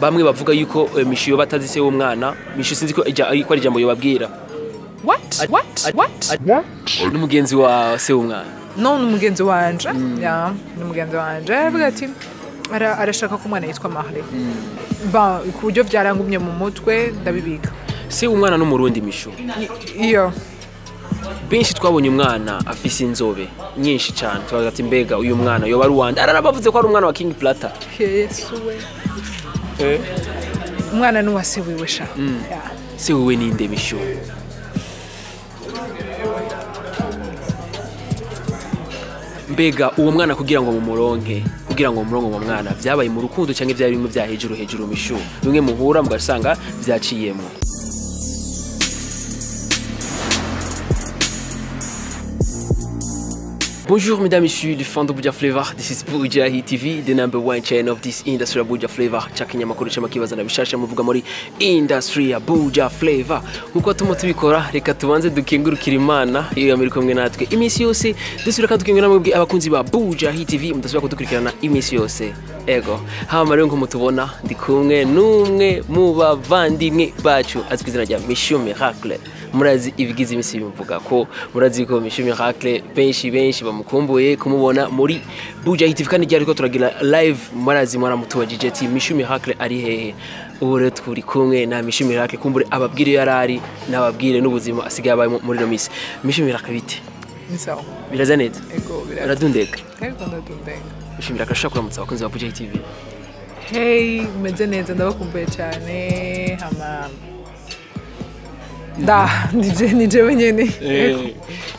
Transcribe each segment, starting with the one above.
Bamwe bavuga yuko Mishu yoba atazi se w'umwana. Mishu sinzi ko ko ari ijambo yobabwira. What? What? What? N'umugenzi wa se w'umwana. No, ni umugenzi wanje. Ya, ni umugenzi wanje. Aravuga ati arashaka ko umwana yitwa Marley. Ba, ku buryo byarangumye mu mutwe ndabibika. Se w'umwana n'umurundi Mishu. Iyo benshi twabonye umwana afise inzobe nyinshi cyane, twavuga ati mbega uyu mwana yoba ari uwande? Aranabavuze ko ari umwana wa King Plata. Yesu we. Umwana ni uwa se wiwe sha. Ya. Se wiwe ninde Mishu? Mbega uwo mwana kugira ngo mumuronke, kugira ngo mumuronke uwo mwana, vyabaye mu rukundo canke vyari bimwe vya hejuru hejuru Mishu? Bimwe muhura mugasanga vyaciyemo. Bonjour mesdames et messieurs les fans de Buja Flavor, this is Buja Hit TV, the number one channel of this industry ya Buja Flavor. Chakinyamakuru cy'amakibaza na bishasha muvuga muri industry ya Buja Flavor. Nkuko tuma tubikora, reka tubanze dukengurukira Imana iyo yamuri kumwe natwe iminsi yose. Dusubira kandi dukengura namwe abakunzi ba Buja Hit TV, mudasubira kudukurikirana iminsi yose. Ego, hama rero nko mutubona ndi kumwe n'umwe mu bavandimwe bacu azwi izina rya Mishu Miracle. Murazi ibigize iminsi bimuvuga ko murazi ko Mishu Miracle benshi benshi bamukumbuye kumubona muri Buja Hit TV, kandi ryari ko turagira live murazi mwaramutubajije ati Mishu Miracle ari hehe? Ubu rero turi kumwe na Mishu Miracle, kumbure ababwire iyo yarari n'ababwire n'ubuzima asigaye abayemo muri ino minsi. Mishu Miracle bite? Ni sawa. Biraza neza? Ego, biraza. Uradundeka? Ego, ndadundeka. Mishu Miracle, ashaka kuramutsa abakunzi ba Buja Hit TV. Hey, meze neza, ndabakumbuye cyane. Hama da, nije nije wenyene.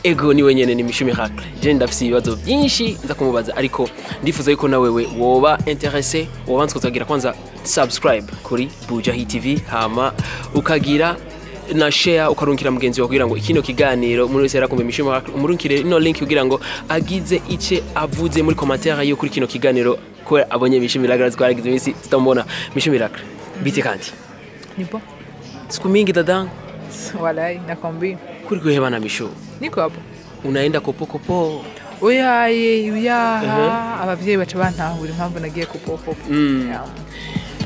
Ego ni wenyene ni Mishu Miracle. Je ndafise ibibazo byinshi nza kumubaza, ariko ndifuza yuko nawewe woba intéressé, wobanza kuzagira kwanza subscribe kuri Buja Hit TV, hama ukagira na share ukarunkira mugenzi wawe kugira ngo ikino kiganiro muri wese yarakumbe Mishu Miracle, umurunkire ino link kugira ngo agize ice avuze muri commentaire yo kuri kino kiganiro ko abonye Mishu Miracle twaragize iminsi tutamubona. Mishu Miracle bite kandi? Ni bon. Siku mingi dadangu. Walai, nakwambia. Kuri kuhebana Mishu. Niko hapo. Unaenda kopo kopo. Oya oya, abavyeyi baca bantahura impamvu nagiye kopo kopo. Yeah.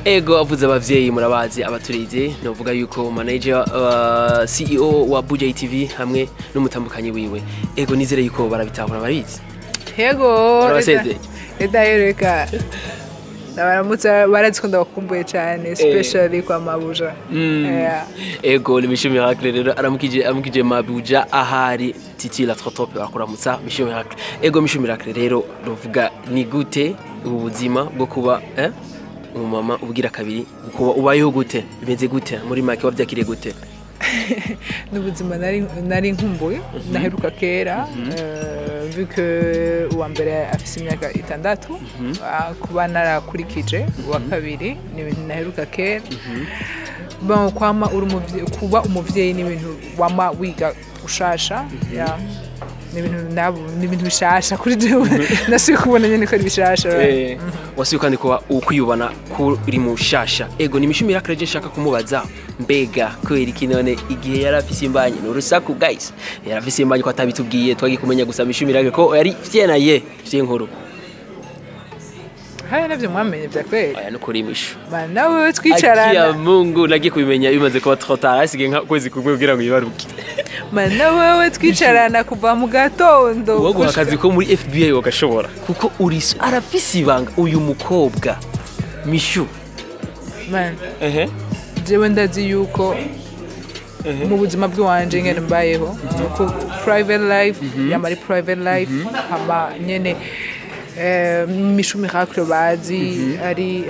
Ego avuze abavyeyi murabazi abaturize, novuga yuko manager CEO wa Buja TV hamwe n'umutambukanyi wiwe. Ego nizere yuko barabitahura barabizi. Ego. Barabasezeye. Reta yereka. Ndabaramutse barazi ko ndabakumbuye cyane, especially kwa Mabuja. Yeah. Ego ni Mishu Miracle rero aramukije Mabuja ahari Titi la trop akuramutsa Mishu Miracle. Ego Mishu Miracle rero novuga ni gute ubu buzima bwo kuba umumama ubugira kabiri, kuba ubayeho gute, bimeze gute muri make, wavyakiriye gute? N'ubuzima nari nkumbuye, naheruka kera, vu que uwa mbere afise imyaka 6, kuba narakurikije uwa kabiri ni ibintu naheruka kera. Bon, kwama uri umuvyeyi, kuba umuvyeyi ni ibintu wama wiga ushasha, ya ni ibintu bishasha kuri jewe, nasubiye kubona nyene ko ari bishasha. Wasubiye kandi kuba ukwiyubana kuri mushasha. Ego ni Mishu Miracle je nshaka kumubaza mbega kubera iki none igihe yari afise imbanyi ni urusaku guys, yari afise imbanyi ko atabitubwiye, twagiye kumenya gusa Mishu Miracle ko yari fyenaye fyenkuru. Haya navyo mwamenye vya kweli. Aya nukuri Mishu. Bana wewe twicarana. Akia Mungu nagiye kubimenya bimaze kuba trop tard, hasigaye nka kwezi kumwe kugira ngo yibaruke. Mana wewe twicarana kuva mu gatondo. Wowe akazi ko muri FBI wagashobora kuko uri arafise ibanga uyu mukobwa Mishu. Man. Jewe ndazi yuko mu buzima bw'iwanje ngene mbayeho nuko private life yamari private life hama nyene Mishu Miracle bazi ari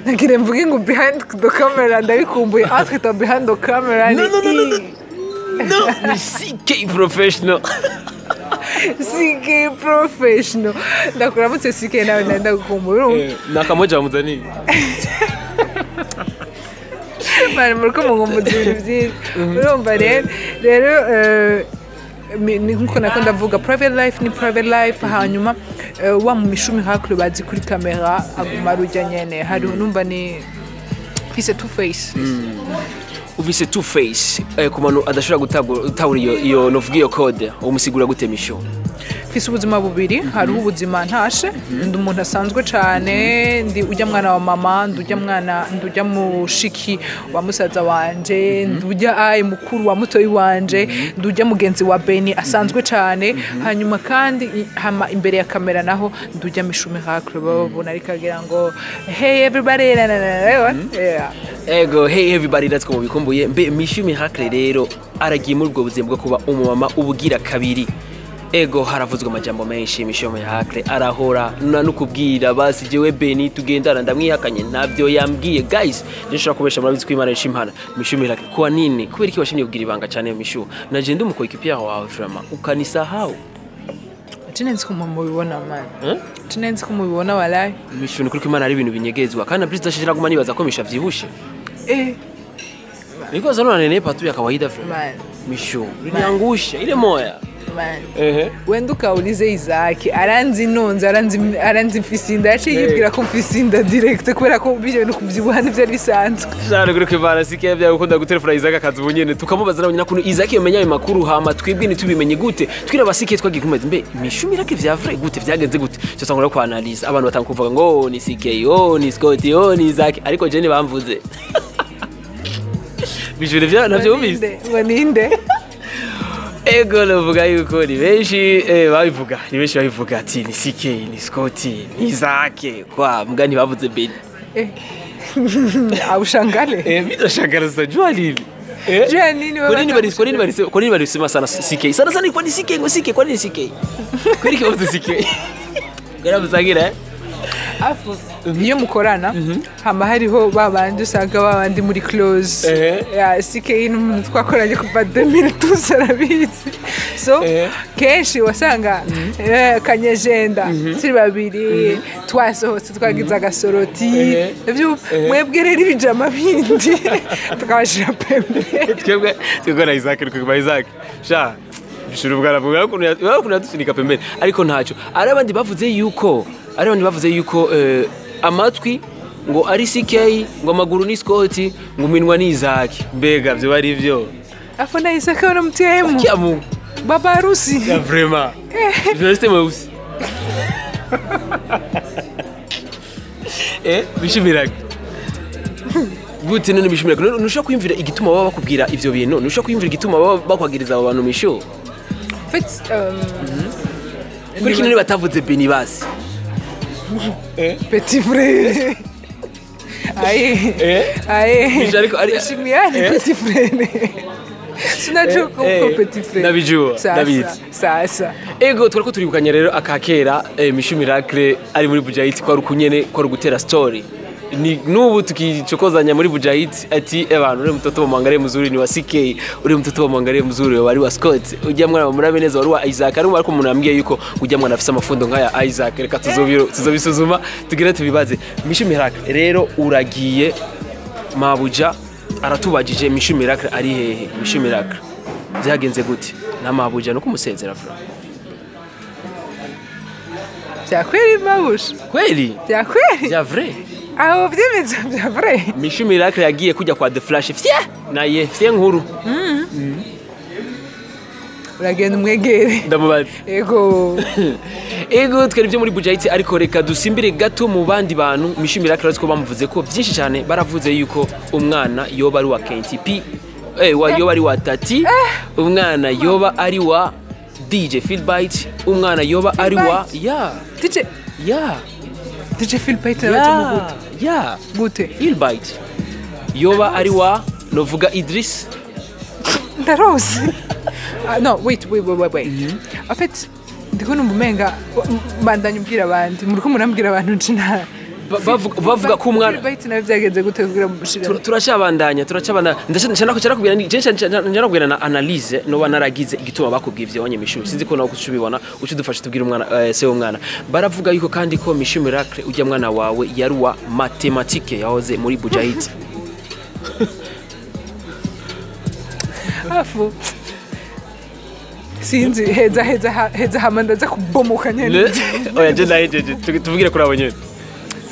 nagire mvuge ngo behind the camera ndabikumbuye, entre temps behind the camera no no no no no, ni CK professional. CK professional ndakuramutse CK nawe ndagukumbuye. Nakamoja muzani bari muriko mungumbuza ibintu byinshi. Urumva rero ni nkuko nako ndavuga private life ni private life, hanyuma wa mu Mishu Miracle bazi kuri kamera aguma rujya nyene hari numva ni fise two face. Ufise two face ku bantu adashobora gutahura iyo novuga iyo code umusigura gute Mishu? Mfise ubuzima bubiri. Hariho ubuzima ntashe, ndi umuntu asanzwe cane, ndi ujya mwana wa mama, ndi ujya mwana, ndi ujya mushiki wa musaza wanje, ndi ujya ayi mukuru wa mutoyi wanje, ndi ujya mugenzi wa Beni asanzwe cane. Hanyuma kandi hama imbere ya kamera naho ndi ujya Mishu Miracle babona, ariko agira ngo "Hey everybody," na na na na, yeah. Ego, hey everybody, that's ko mubikumbuye. Mbe Mishu Miracle rero aragiye muri ubwo buzima bwo kuba umumama ubugira kabiri. Ego, haravuzwe amajambo menshi. Mishu Miracle arahora na nukubwira basi jewe Beni tugendana ndamwihakanye, ntabyo yambwiye. Guys, je nshobora kubesha, murabizi ko Imana ishimpana. Mishu Miracle, kwa nini, kubera iki washimye kugira ibanga cyane Mishu? Naje ndi umucoéquipier wawe, vraiment ukanisahau. Tinenzi ko mubibona, man. Eh? Tinenzi ko mubibona, walayi. Mishu, ni kuri ko Imana ari ibintu binyegezwa, kandi na Perezida ashira guma nibaza ko Mishu avyibushe. Niko zano nanenepa tu ya kawaida, vraiment. Man. Mishu, uliniangusha ile moya. Man. Ehe. Wenda ukawulize Isaac, aranzi nonze, aranzi mfise inda, yaciye yibwira ko mfise inda direct kubera ko bijyanye no kubyibuha ntibyari bisanzwe. Shana kuri kwivana sike bya gukunda gutelefona Isaac akaza ubunyene tukamubaza nawe nyina Isaac yomenya ayo makuru, hama twebwe ntitubimenye gute? Twiraba sike twagiye kumeza mbe Mishu Miracle vya vrai gute, vyagenze gute? Cyo tangura ku analyse, abantu batanga kuvuga ngo ni CK, oh ni Scott, oh ni Isaac, ariko je bamvuze Mishu vya navyo wumvise? Ngo ninde? Ego, navuga yuko ni benshi babivuga, ni benshi babivuga ati ni CK, ni Scott, ni Isaac, kwa mbwa ntibavuze Beni. Eh. Aushangale. Eh, mimi nashangala sasa, jua nini? Jua nini? Kwa nini walisema sana CK? Sana sana kwa nini CK, ngo CK, kwa nini CK? Kwa nini kibazo CK? Gara musangira eh? Afu iyo mukorana hama hariho babandi usanga babandi muri close. Ya CK ni umuntu twakoranye kuva 2012, arabizi. So kenshi wasanga kanyejenda turi babiri, twasohotse, twagize agasoroti. Ivyo mwebwe rero ibijama bindi tukabashira pembeni. Twebwe na Isaac kwa Isaac. Sha bishuru bwana bwa ukuntu yatusunika pembeni, ariko ntacyo. Ari abandi bavuze yuko amatwi ngo ari CK, ngo amaguru ni Scott, ngo iminwa ni Isaac. Mbega byo bari byo? Afu na Isaac wanamtiemu Kiamu. Baba harusi. Ya vraiment. Journaliste mweusi. Mishu Miracle. Gute none Mishu Miracle? Ntushobora kwiyumvira igituma baba bakubwira ivyo bintu? Ntushobora kwiyumvira igituma baba bakwagiriza abo bantu, Mishu? En fait, Kuri kino ni batavuze Beni basi. Petit frère. Aye. Aye. Mishu Shimiane petit frère. Sinajua ko petit frère. Nabijua, Sasa, ndabizi. sasa. Ego, twariko turibukanya rero akakera Mishu Miracle ari muri Bujahit, kwa rukunyene kwa rugutera story. Ni nubu tukichokozanya muri Bujahit ati abantu uri mtoto wa mwangalie mzuri ni wa CK, uri mtoto wa mwangalie mzuri wari wa Scott, ujya mwana murabe neza wari wa Isaac. Ariko umuntu ambwiye yuko ujya mwana afise amafundo nkaya Isaac. Reka tuzobisuzuma tugire tubibaze. Mishu Miracle rero uragiye, mabuja aratubajije Mishu Miracle ari hehe? Mishu Miracle byagenze gute na mabuja no kumusezera fra? Vya kweli, mabusha? Kweli. Vya kweli? Vya vrai. Aho vyemeza vya vrai. Mishu Miracle yagiye kujya kwa The Flash fye naye fye nkuru. Uragenda umwegere. Ndamubaza. Ego. Ego, twari byo muri Bujahit, ariko reka dusimbire gato mu bandi bantu. Mishu Miracle ko bamuvuze ko byinshi cyane, baravuze yuko umwana yoba ari wa KNTP, wa yoba ari wa Tati, umwana yoba ari wa DJ Philbyte, umwana yoba ari wa ya DJ ya DJ Philbyte yaje mu gute? Ya. Gute? Philbyte yoba ari wa novuga Idris. Ndarose. Ah, no, wait, wait, wait, wait, wait. En fait, ndiko numva umenga bandanya umbwira abandi, muriko murambwira abantu nci Bavuga ko umwana Philbyte nawe byagenze gute kugira mushire? Turacabandanya ndashaka kubwira ndashaka na analyse noba naragize igituma bakubwiye ivyo wanye Mishu. Sinzi ko nawe kucubibona ucidufasha tubwira umwana se w'umwana. Baravuga yuko kandi ko Mishu Miracle ujya mwana wawe yari wa mathématique yahoze muri Bujahit. Afu sinzi, heza heza heza hama ndaza kubomoka nyene. Oya, je ndahejeje, tuvugire kuri abo nyene.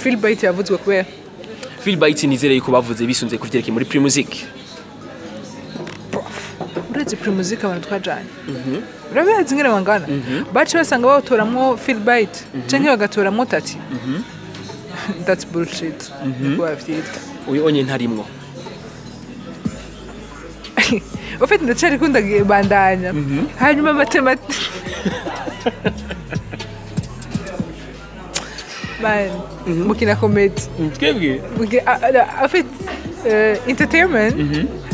Philbyte yavuzwe kubera Philbyte nizere yuko bavuze bisunze kuvyerekeye muri Primusic. Uretse Primusic, abantu twajanye urabizi ingene bangana, bace basanga bawutoramwo Philbite canke bagatoramwo Tati. That's bullshit, niko bavyita. Uyu onye ntarimwo. Ufite ndacyari kunda bandanya hanyuma mathematics man, mukina comedy. Twebwe? En fait, entertainment,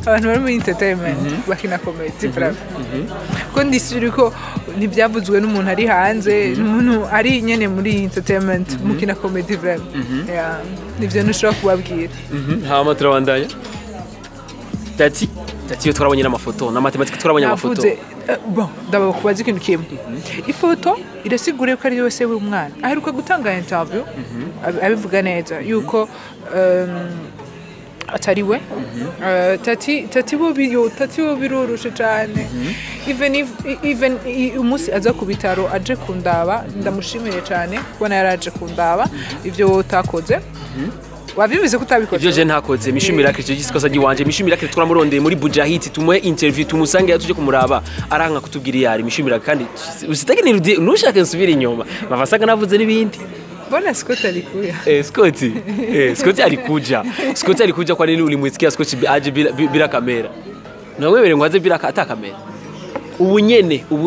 abantu bari muri entertainment bakina comedy vraiment, ko ndisuri ko ntibyavuzwe n'umuntu ari hanze, n'umuntu ari nyene muri entertainment. Mukina comedy vraiment. Yeah, nivyo ntushobora kubabwira. Hama turabandanya. Tati, Tati yo twarabonye n'amafoto na mathématique, twarabonye amafoto. Navuze, bon, ndaba kubaza ikintu kimwe. Ifoto irasigura yuko ari wese w'umwana. Aheruka gutanga interview abivuga neza yuko atari we. Tati, Tati bo biyo, Tati bo biroroshe cyane. Even if even umunsi aza ku bitaro aje kundaba, ndamushimiye cyane kubona yaraje kundaba. Ibyo wowe utakoze, wabyumvise ko utabikoze. Ivyo je ntakoze, Mishu Miracle, icyo gikosa giwanje. Mishu Miracle turamurondeye muri Bujahit, tumuhe interview, tumusange tuje kumuraba, aranka kutubwira iyari Mishu Miracle. Kandi usitake nirudie, nushake nsubire inyuma mavasaga navuze n'ibindi. Mbona Scott alikuya? Scott, Scott alikuja. Scott alikuja. Kwa nini ulimwisikia Scott aje bila kamera? Na wewe ngo aze bila ata kamera. Ubu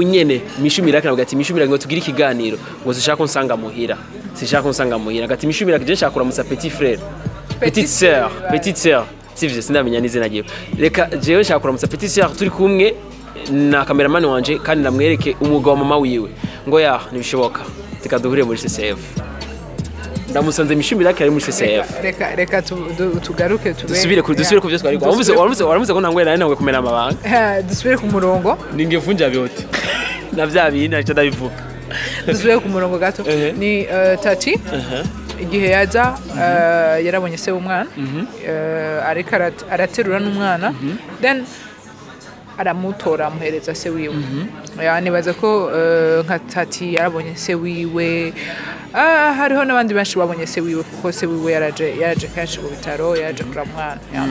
nyene Mishu Miracle avuga ati: "Mishu Miracle, ngo tugire ikiganiro." Ngo sishaka ko nsanga muhira. Sishaka ko nsanga muhira. Ati: "Mishu Miracle, je nshaka kuramutsa petit frère. Petite sœur, petite sœur." Sivyo, sindamenya n'izina ryiwe. Reka jewe nshaka kuramutsa petite sœur turi kumwe na cameraman wanje kandi namwereke umwuga wa mama wiwe. Ngo ya ntibishoboka. Reka duhure muri CCF. Ndamusanze Mishu Miracle ari muri CCF. Reka tugaruke tube Dusubire ku byo twari waramutse ko ntangwe nawe ntangwe kumena amabanga. Dusubire ku murongo. Ningevunja vyote na vya bintu nicyo ndabivuga. Dusubire ku murongo gato. Ni Tati igihe yaza, yarabonye se w'umwana, ariko araterura n'umwana, then aramutora amuhereza se wiwe. Ya, nibaza ko nka Tati yarabonye se wiwe. Ah, hariho n'abandi benshi babonye se wiwe, kuko se wiwe yaraje kenshi mu bitaro, yaraje kuraba umwana. Ya.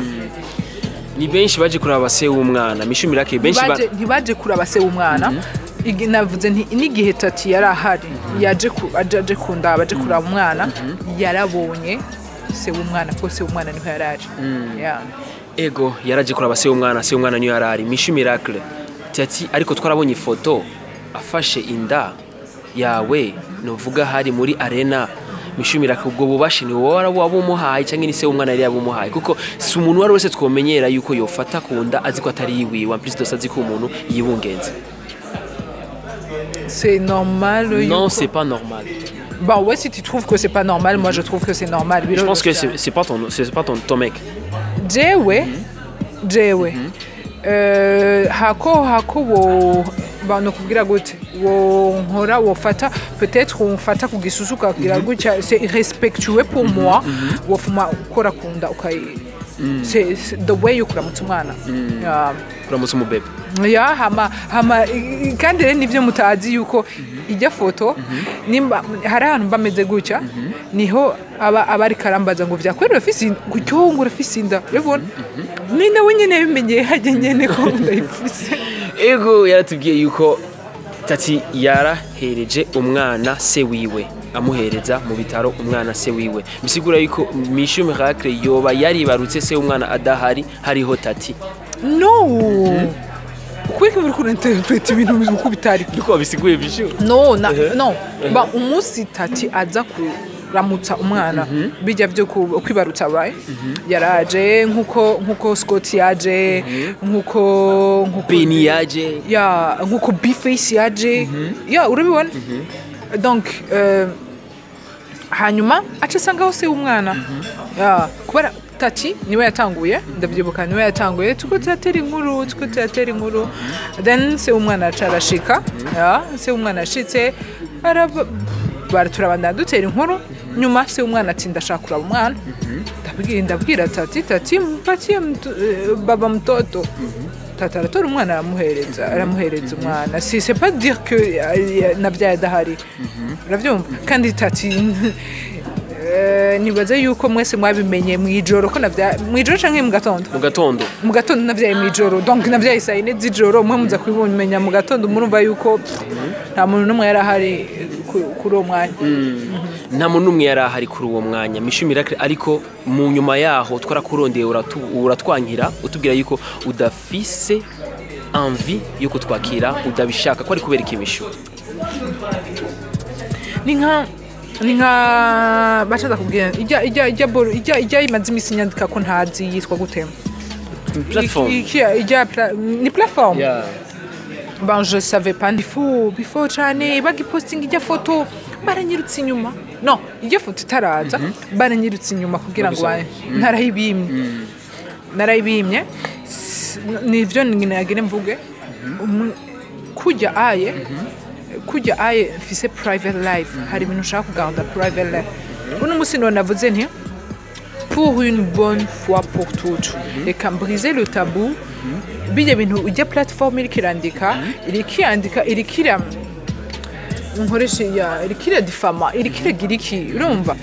Ni benshi baje kuraba se w'umwana Mishu Miracle, benshi ba Ntibaje kuraba se w'umwana. Navuze nti n'igihe Tati yari ahari, yaje aje kundaba, aje kuraba umwana, yarabonye se w'umwana, kuko se w'umwana niho yari aje. Yeah. Ego, yaraje kuraba se w'umwana, se w'umwana niyo yarari Mishu Miracle. Tati ariko twarabonye ifoto afashe inda yawe, nuvuga hari muri arena. Mishu Miracle, ubwo bubashi ni wowe wabumuhaye cyangwa ni se w'umwana yari yabumuhaye? Kuko si umuntu uwo ari wese twomenyera yuko yofata ku nda azi ko atari yiwiwe, en plus de ça azi ko umuntu yibungenze. C'est normal. Non, c'est pas normal. Bon, ouais, si tu trouves que c'est pas normal, moi je trouve que c'est normal. Je pense que c'est pas ton mec. Jewe hako wo ba nokubwira gute, wo nkora wofata peut-être wofata ku gisusu ukagira gutya, c'est irrespectueux pour moi. Wofuma ukora kunda ukayi, c'est the way yo kuramutsa umwana. Yeah. Kuramutsa umubebe. Ya, hama kandi rero nivyo mutazi yuko ijya foto nimba hari ahantu mba meze gutya, niho aba ariko arambaza ngo vyakwera urafise gutyo, ngo urafise inda, urabona ni nawe nyene yabimenyeye hajya nyene ko ndayifise. Ego, yaratubwiye yuko Tati yarahereje umwana se wiwe, amuhereza mu bitaro umwana se wiwe, bisigura yuko Mishu Miracle yoba yaribarutse se umwana adahari, hariho Tati. No, kuko muri kuri interpret ibintu uko bitari. Niko babisiguye, Mishu. No, na no ba umunsi Tati aza kuramutsa umwana, bijya byo kwibarutsa, right, yaraje nkuko Scott yaje, nkuko Beni yaje. Ya, nkuko Bface yaje, ya, urabibona. Donc hanyuma aca asanga hose umwana, ya, kubera Tati niwe yatanguye, ndabyibuka, niwe yatanguye, tuko turatera inkuru, tuko turatera inkuru, then se umwana aca arashika. Ya, se umwana ashitse araba turabandana dutera inkuru. Nyuma se umwana ati: "Ndashaka kuraba umwana." Ndabwira Tati: "Tati, mpatie baba mtoto." Tata aratora umwana, aramuhereza umwana. Si c'est pas dire que nabyaye adahari, urabyumva. Kandi Tati Nibaze yuko mwese mwabimenye mw'ijoro ko navya mw'ijoro canke mu gatondo. Mu gatondo. Mu gatondo. Navyaye mw'ijoro, donc navyaye saa 4 z'ijoro, mwe muza kubimenya mu gatondo. Murumva yuko nta muntu n'umwe yari ahari kuri uwo mwanya. Nta muntu n'umwe yari ahari kuri uwo mwanya, Mishu Miracle. Ariko mu nyuma yaho twarakurondeye, uratwankira, utubwira yuko udafise envie yo kutwakira, udabishaka. Ko ari kubera iki, Mishu? Ni nka bacaza kubwira ijya boro ijya imaze iminsi nyandika ko ntazi yitwa gute. Platform. Ijya ni platform. Yeah. Bon, je savais pas before cyane bagipostinga ijya foto, baranyirutse inyuma. No ijya foto itaraza, baranyirutse inyuma kugira ngo narayibimye. Nivyo nagire mvuge. Kujya aye mfise private life, hari ibintu ushaka kugarda private life. Uno musi none navuze nti pour une bonne fois pour toutes, reka briser le tabou. Bijya bintu ujya platform iriko irandika, iriko irandika, iriko ira nkoresha ya iriko iradifama, iriko iragira iki, urumva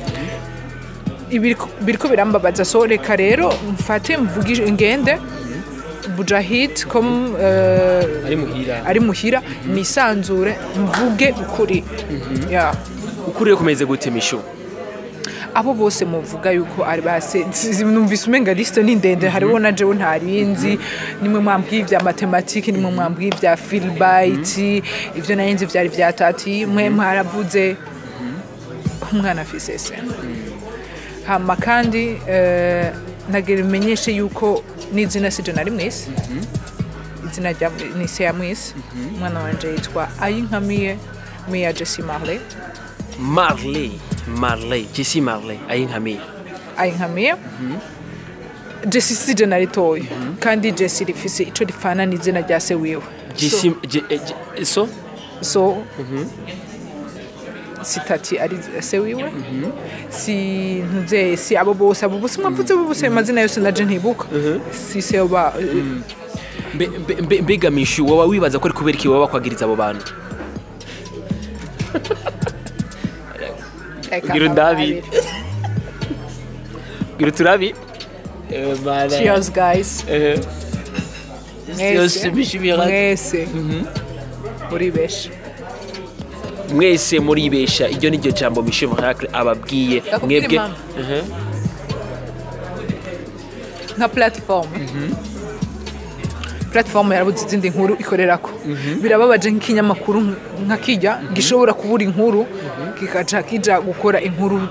biriko birambabaza. So reka rero mfate mvuge, ngende Bujahid comme ari muhira. Ari muhira, nisanzure, mvuge ukuri, yeah. Ukuri kumeze gute, Mishu? Abo bose muvuga yuko ari base, numvise umenga liste ni ndende. Hariho na jewe ntarinzi, nimwe mwambwiye ibya mathématique, nimwe mwambwiye ibya Philbyte. Ivyo narinzi vyari vya tati. Mwe mwaravuze umwana afise se. Hama kandi nagira umenyeshe yuko n'izina sije nari mwise, izina rya ni se ya mwise. Umwana wanje yitwa Ayinkamiye Mia Jessie Marley. Marley, Marley, Jessie Marley Ayinkamiye. Ayinkamiye Jessie sije naritoye, kandi Jessie rifise ico rifana n'izina rya se wiwe. Jessie so So si tati ari se wiwe, si ntuze, si abo bose mwavuze, abo bose amazina yose naje ntibuka, si se ba. Mbega Mishu, woba wibaza ko ari kubera iki woba bakwagiriza abo bantu? Reka Gira undabi. Gira turabi. Cheers guys. Cheers, Mishu Miracle. Mwese muri benshi. Mwese muribesha, iryo ni ryo jambo Mishu Miracle ababwiye. Ndakubwira mwebwe impamvu. Nka platform yarabuze izindi nkuru ikorerako. Birababaje nk'ikinyamakuru nka kijya gishobora kubura inkuru, kikaca kija gukora inkuru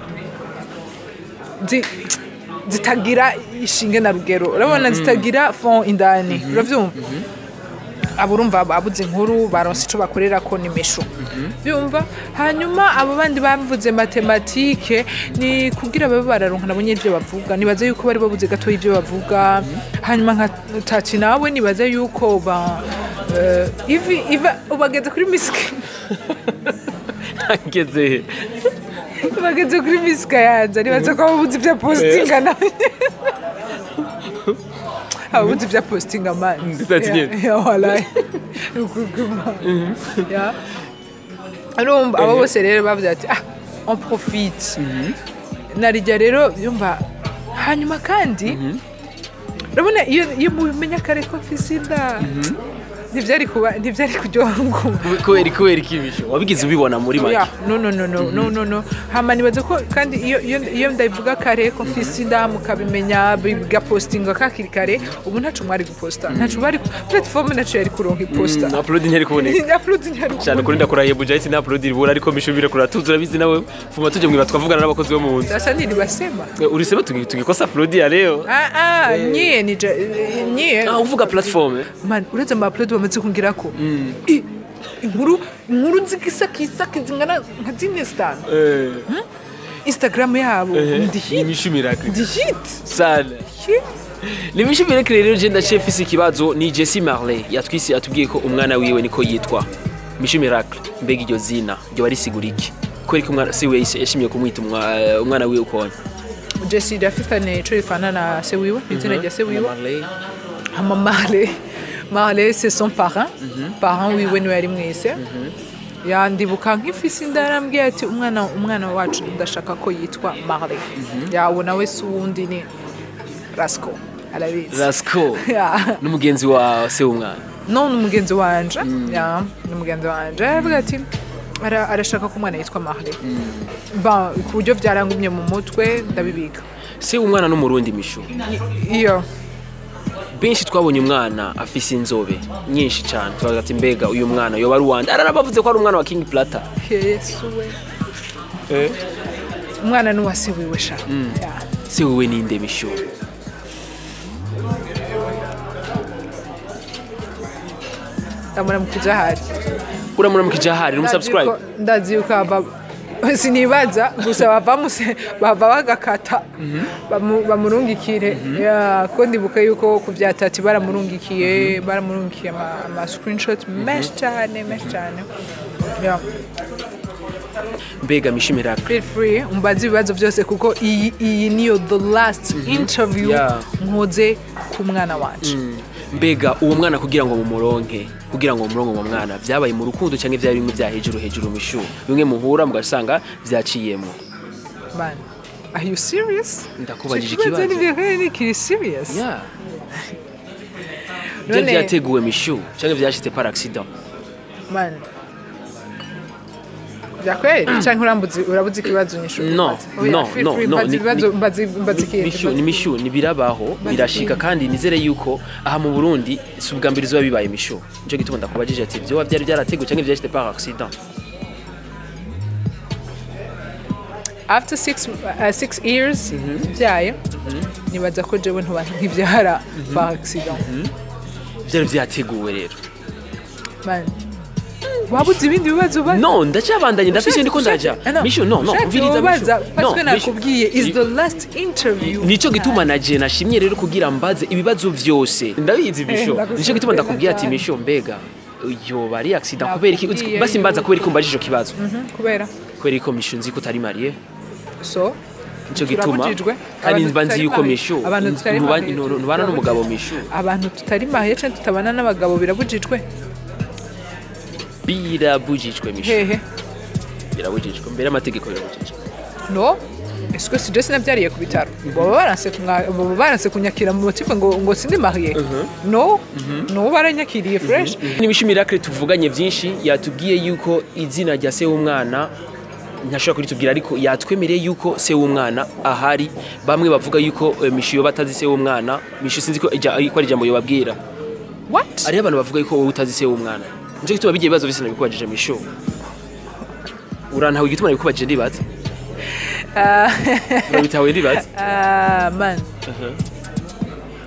zitagira ishinge na rugero, urabona, zitagira fond indani, uravyumva? Abo urumva abuze inkuru, baronse ico bakorera ko ni Mishu, byumva. Hanyuma abo bandi bavuze mathématique ni kugira babe bararonka nabo nyene ivyo bavuga. Nibaze yuko bari babuze gato ivyo bavuga. Hanyuma nka tati nawe nibaze yuko ba ivi iva ubageze kuri Miss Ngeze. Bageze kuri Miss Kayanza, nibaze ko babuze ivyo postinga nawe, ababuze ivyo postinga man. Tati nyene. Yeah, wallahi. Yeah. Urumva abo bose rero bavuze ati ah, on profite narijya rero yumva. Hanyuma kandi urabona iyo mubimenya kare ko mfise inda, ntivyari kuba, ntivyari kuryoha ngo Kubera iki, Mishu, wabigize ubibona muri make? Yeah, no, no, no, no, no, no, no. Hama nibaze ko kandi iyo ndabivuga kare ko mfise inda, mukabimenya, bigapostinga kakiri kare, ubu ntaco mwari guposta, ntaco bari platform ntaco yari kuronka iposta. Upload ntiyari kuboneka. Upload ntiyari Cyane kuri ndakurahiye, Bujahid nta upload ibura, ariko Mishu birakura tuzi, urabizi nawe. Fuma tuje mwiba twavugana n'abakozi bo mu nzu. Sasa nilibasema. Urisema tugikosa upload ya leo. Ah ah, nyie ni nyie. Ah, uvuga platform, eh? Man, uretse ama upload bamaze kungirako inkuru zigisakisaki zingana nka zine zitanu. Instagram yabo ndi hit. Mishu Miracle. Ndi hit. Sana. Hit. Ni Mishu Miracle rero. Je ndaciye mfise ikibazo. Ni Jessie Marley yatwise, atubwiye ko umwana wiwe niko yitwa. Mishu Miracle, mbega iryo zina ryo barisigura iki? Kubera ko umwana si we yashimye kumwita umwana wiwe ukonye. Jesse irafitanye ico rifana na se wiwe, izina rya se wiwe. Marley. Hama Marley, Marley c'est son parrain, parrain wiwe niwe yari mwise. Yandibuka nk'ifisi inda, yarambwiye ati umwana wacu ndashaka ko yitwa Marley. Yawe nawe si uwundi, ni Rasco, arabizi. Rasco? Yeah. N'umugenzi wa se w'umwana? No, ni umugenzi wanje. Ya, ni umugenzi wanje. Aravuga ati arashaka ko umwana yitwa Marley. Ba ku buryo byarangumye mu mutwe, ndabibika. Se w'umwana n'umurundi, Mishu? Iyo. Benshi twabonye umwana afise inzobe nyinshi cyane, turavuga ati mbega uyu mwana yoba ari uwande? Ararabavuze ko ari umwana wa King Plata. Yesu we, umwana ni uwa se wiwe sha. Ya. Se wiwe ninde, Mishu? Ndamuramukije ahari. Uramuramukije ahari, umusubscribe? Ndazi yuko sinibaza gusa bava bagakata bamurungikire. Ya, ko ndibuka yuko ku bya tati baramurungikiye ama screenshot menshi cyane, menshi cyane. Ya. Mbega Mishu Miracle, Feel free umbaze ibibazo byose, kuko iyi niyo the last interview nkoze ku mwana wanje. Mbega uwo mwana kugira ngo mumuronke, kugira ngo mumuronke uwo mwana, byabaye mu rukundo cyangwa byari bimwe bya hejuru hejuru, Mishu, bimwe muhura mugasanga byaciyemo? Man, are you serious? Ndakubajije Ico kibazo ikibazo. ni kiri serious. Yeah. Byari byateguwe, Mishu, cyangwa byashitse par accident? Man, byakweri canke urambuze, urabuze ikibazo nyishu? No, no, no, no, Ibibazo mbaze ikindi. Mishu, ni Mishu, ni birabaho, birashika, kandi nizere yuko aha mu Burundi si ubwa mbere bizoba bibaye, Mishu. Nico gituma ndakubajije ati byoba byari byarateguwe cyangwa byashitse par accident? After 6 years byaye, nibaza ko jewe ntuba nkibyara par accident. Byari byateguwe rero? Man, wabuze ibindi bibazo ubaza? No, ndacyabandanye, ndafise ndiko ndaja. Mishu, no, no, umviriza, Mishu. Parce que No, Mishu. nakubwiye, is the last interview. Nico gituma naje nashimye rero kugira mbaze ibibazo vyose, ndabizi, Mishu. Ndagusaba Nico gituma ndakubwiye ati cyane. Mishu, mbega yoba ari accident kubera iki? Nakubwiye Basi mbaza kubera iki umbajije ico kibazo. Kubera? Kubera ko, Mishu, nzi ko utari marié. So Nico gituma turabujijwe. kandi Abantu mba nzi tutari yuko marié. Mishu Abantu tutari marié. ntubana n'umugabo, Mishu. Abantu tutari marié canke tutabana n'abagabo birabujijwe? Birabujijwe, Mishu. Hehe? Birabujijwe mbere y'amategeko, birabujijwe. No, est-ce que si je sinabyariye ku bitaro, baba baranse kunyakira mu motif ngo sindi marié? No, no, baranyakiriye fresh. Ni Mishu Miracle tuvuganye byinshi, yatubwiye yuko izina rya se w'umwana ntashobora kuritubwira, ariko yatwemereye yuko se w'umwana ahari. Bamwe bavuga yuko Mishu yoba atazi se w'umwana. Mishu, sinzi ko ko ari ijambo yobabwira. What? Hariho abantu bavuga yuko wowe utazi se w'umwana, nico gituma bigiye ibibazo vyose nabikubajije. Mishu, urantawe igituma nabikubajije, ndibaza urabitahuye, ndibaza. Ah, man.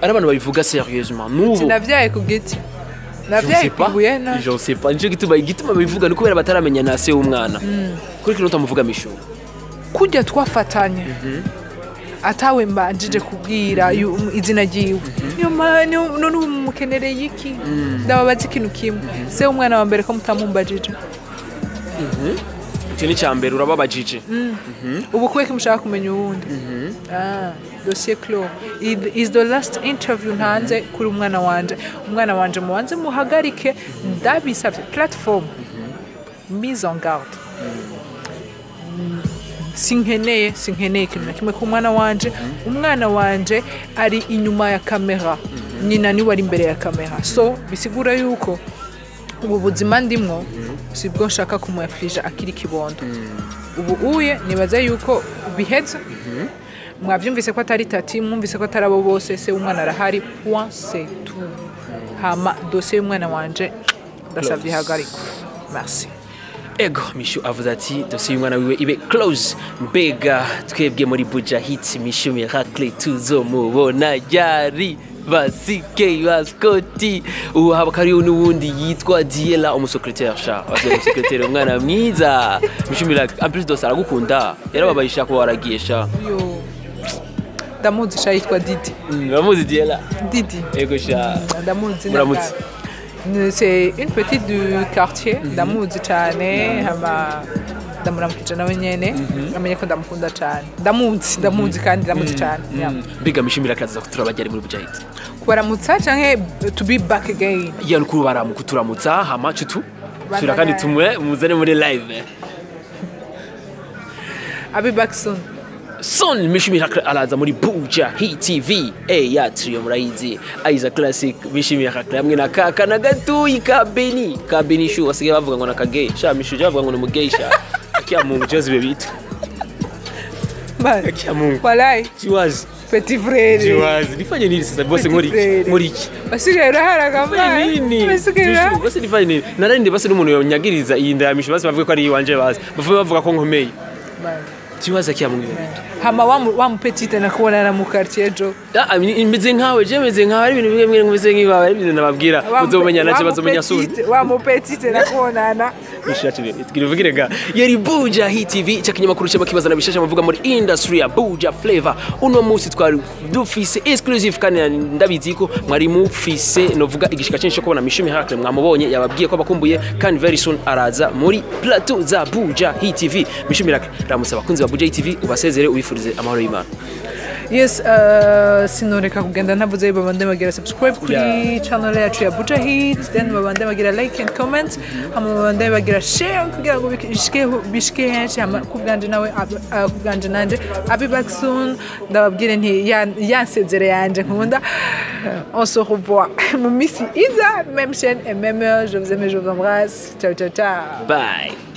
Ari abantu babivuga sérieusement n'ubu. Sinavyaye ku giti, navyaye ku ibuye no. Je sais pas, nico gituma babivuga ni kubera bataramenya na se w'umwana. Kuri kino utamuvuga, Mishu? Kurya twafatanye atawe mbanjije kubwira izina ryiwe, niyo none ubu mumukenereye iki? Ndababaza ikintu kimwe: se umwana wa mbere ko mutamumbajije? Icyo ni icya mbere, urababajije. Ubu kubera ko mushaka kumenya uwundi? Ah, dossier clos. Is the last interview ntanze kuri umwana wanje. Umwana wanje mubanze muhagarike, ndabisavye. Platform mise en garde. Sinkeneye ikintu na kimwe ku mwana wanje. Umwana wanje ari inyuma ya kamera, nyina niwe ari imbere ya kamera, so bisigura yuko ubu buzima ndimwo sibwo nshaka kumuyafurija akiri kibondo. Ubu uye nibaza yuko biheze. Mwabyumvise ko atari tati, mwumvise ko atari abo bose. Se umwana arahari, point, c'est tout. Hama dosiye y'umwana wanje ndasabye ihagarikwe, merci. Ego, Mishu avuze ati dosiye y'umwana wiwe ibe close. Mbega twebwe muri Buja Hit, Mishu Miracle tuzomubona ryari? Basike baskoti ubu haba hariho n'uwundi yitwa Diela, umusekreteri sha, umusekreteri, umwana mwiza. Mishu Miracle, en plus dose aragukunda, yarababaye sha kuba waragiye sha. Yo, ndamuzi sha, yitwa Didi. Uramuzi Diela? Didi. Ego sha. Ndamuzi. Muramutse. C'est une petite du quartier, ndamuzi cyane. Hama ndamuramukije nawe nyene, amenye ko ndamukunda cyane. Ndamuzi, ndamuzi kandi ndamuzi cyane. Yeah. Mbega Mishu Miracle aza kuturabajya ari muri Buja Hit? Kubaramutsa canke to be back again? Iya, nukuri baramu kuturamutsa hama cutu. Sura kandi tumwe muzane muri live. I'll be back soon. Son Mishi Miracle araza muri Buja Hit TV. Ya trio murayizi. Aiza Classic, Mishi Miracle hamwe na kaka na gatuyi ka Beni. Ka Beni shu basigaye bavuga ngo na kagay. Sha Mishu bavuga ngo ni mugeisha. Akia Mungu Jose bebita. Bye. Akia Mungu. Walai, Jiwazi. petit frere. Jiwazi. Nifanye nini sasa bose Petit nkora iki? frere. Nkora iki? Basigaye uraharaga Nifanye nini? Basigaye Mishu, bose nifanye nini? Narinde bose n'umuntu yonyagiriza iyi nda ya Mishu bose bavuge ko ari iwanje basi. Bavuge bavuga ko nkomeye. Jiwazi akia Mungu. Hama wa mupetite nakubona mu quartier ejo. Ah, meze nkawe, je meze nkawe, ari ibintu bimwe bimwe meze nk'ibawe, ari ibintu nababwira, muzomenya nacyo bazomenya soon. Wa mupetite nakubonana. Tugire nga yari Buja Hit TV, cya kinyamakuru cyaba kibazana bishasha muvuga muri industry ya Buja Flavor. Uno munsi twari dufise exclusive kandi ndabizi ko mwari mufise novuga igishika cyinshi cyo kubona Mishu Miracle. Mwamubonye yababwiye ko abakumbuye kandi very soon araza muri plateau za Buja Hit TV. Mishu Miracle, ramutse abakunzi ba Buja Hit TV, ubasezere ubifurize amahoro y'Imana. Yes, sinoreka kugenda ntavuze babande bagira subscribe kuri channel yacu ya Buja Hit, then babande bagira like and comment, hama babande bagira share kugira ngo bishike henshi, hama kubwanje nawe kubwanje nanje I'll be back soon. Ndababwire nti yansezere yanje nkunda. On se revoit mu misi iza, même chaîne et même heure. Je vous aime et je vous embrasse. Ciao ciao ciao. Bye.